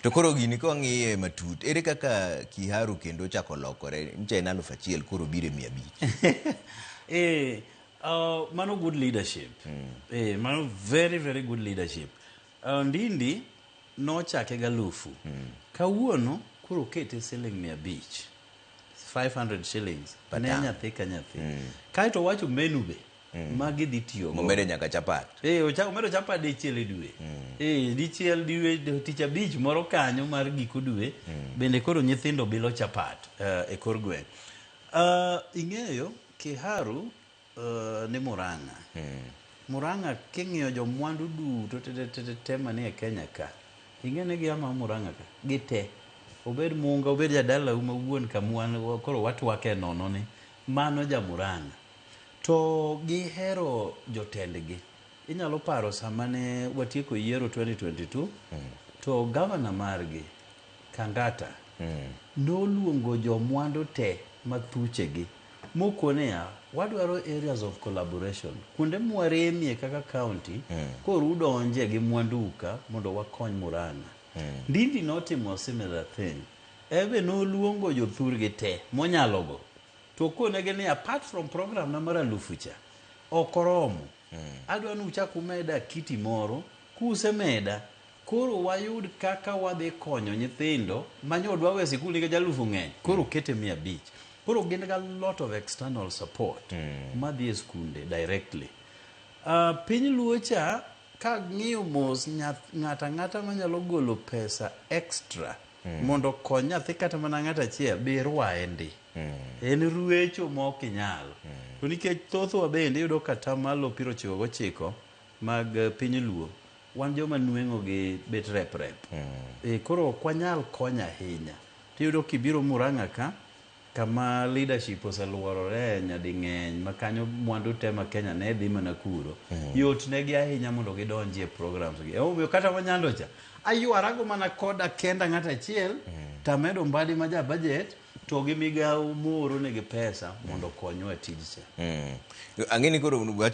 To koro gini kwang'iye matut, ere kaka Kiharu kendo ochako lokore? Ncha en 1000, koro biro e 500. Mano good leadership. Mano very very good leadership. Ndindi nochake gi 1000. Kawuono koro okete siling 500. 500 shillings ne nyathi ka nyathi. Kaeto owacho menu be ma gidhi tiyogo. Momedo nyaka chapat. Ochako omedo chapat dichiel e dwe. Dichiel dwe, tich abich moro kanyo mar giko dwe, bende koro nyithindo bilo chapat e kor gweng'. Ing'eyo Kiharu ni Murang'a. Murang'a king'iyo jomwandu duto te te te te manie Kenya ka. Ing'e ni gia ma Murang'a ka. Gite. Obed munga, obed jadalau ma wuon kamwan koro watwake nono ni mano ja Murang'a. To gihero jotendgi. Inyalo paro sama ne watieko yiero 2022 to gavana margi Kangata noluongo jomwandu te mathuchegi mokoniya wadwaro areas of collaboration kuonde mwaremie kaka county koro udonje gi mwandu ka mondo wakony Murang'a. Ndindi notimo similar thing. Ebe noluongo jothurgi te monyalogo to okonegi ni apart from program na mar 1000 cha ok oromo, adwa ni uchak umeda kiti moro kusemeda koro wayud kaka wadhi konyo nyithindo manyo dwa we sikul nikech 1000 ng'eny koro kete 500. Koro gin ga lot of external support madhi e skunde directly. Piny luo cha kang'iyo mos, ng'ato ang'ata manyalo golo pesa extra mondo okony nyathi kata mana ng'ato achiel be irwaye ndi. En ruecho ma ok inyal. To nikech thothwa bende iyudo kata malo 99 mag piny luo wan joma nweng'o gi bet rep rep. Koro ok wanyal konyo ahinya. Tiyudo kibiro Murang'a ka kama leadership oseluorore nyading'eny ma kanyo mwandu te ma Kenya ne dhi mana kuro. Yot negi ahinya mondo gidonji e programs gi. Emomiyo kata Manyando cha aywarago mana koda kenda ng'ato achiel tamedo mbadi ma ja budget to gi migawo mooro negi pesa mondo okonywa tij cha. Ang'e ni koro wach